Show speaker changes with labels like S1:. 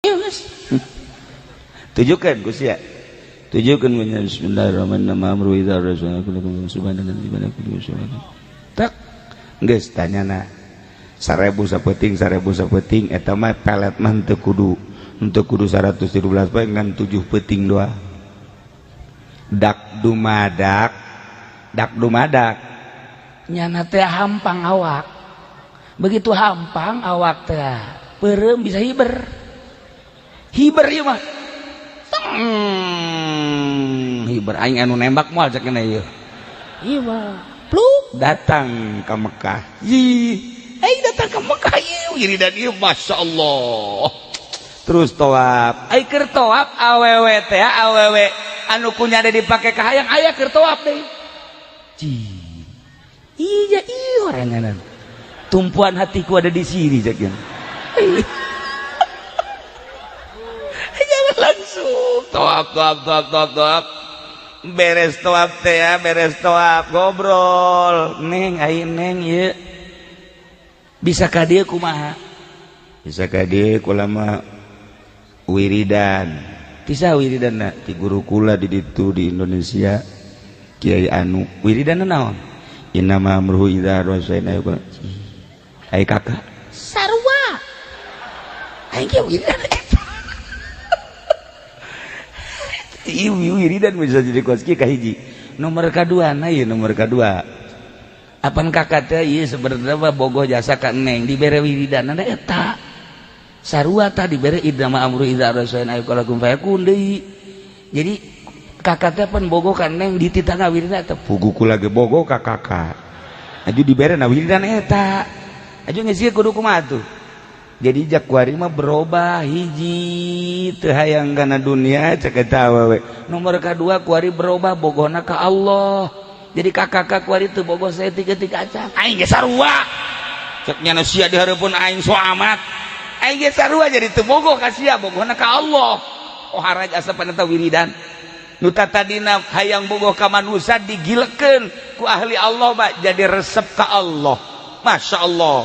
S1: Geus tujukeun ku sia, tujukeun. Bismillahirrahmanirrahim. Tak geus tanyana 1000 sapeting, 1000 sapeting. Eta mah pelet mah teu kudu, teu kudu 117 poe, ngan 7 peuting doang. Dak dumadak, dak dumadak.
S2: Nyana teh hampang awak. Begitu hampang awak teh peureum, bisa hiber hiber. Ieu mah
S1: hiber. Aing anu nembak moal cek ieu.
S2: Ieu mah pluk.
S1: Datang ke Mekah. Ih, aing datang ke Mekah ieu wiridan ieu, Masya Allah. Terus toab, ai keur toab awewe teh, awewe anu kunya ada dipake kahayang aya keur toab deui. Iya iya, oranganan tumpuan hatiku ada di sini cek. Jangan langsung toab toab toab toab toab, beres toab teh ya, beres toab ngobrol, "Neng, ai Neng ieu bisa ka dieu kumaha?" "Bisa ka dieu kula mah wiridan." "Ti saha wiridanna?" "Ti guru kula di ditu, di Indonesia, Kiai anu." "Wiridanna naon?" "Innama amruhu idza arada." Ai kakak
S2: Sarua.
S1: Aing ge wiridan eta. Ieu wiridan bisa jadi kos kieu. Kahiji, nomor kadua na ieu, nomor kadua apan kakak teh ieu sebenarnya mah bogoh jasa ka Neng, dibere wiridan eta sarua tah, dibere innama amru idza arada syai'an ayyaqula kun fayakun deui. Jadi kakak teh pan bogoh ka Neng, dititah wiridan eta. Puguh kula ge bogoh ka kakak, aju dibere na wiridan eta, aju geus kudu kumaha tuh? Jadi jak kuari mah berubah. Hiji, teu hayang kana dunia cek eta awewe. Nomor kadua, kuari berubah bogohna ka Allah. Jadi kakak kuari teu bogoh saeutik-eutik acan. Aing ge sarua cek nyana, sia di hareupeun aing so amat. Aing ge sarua, jadi teu bogoh ka sia, bogohna ka Allah. Oh, haraj asapan eta wiridan nu tadina hayang bogoh ka manusia digilekeun ku ahli Allah mah jadi resep ka Allah. Masya Allah.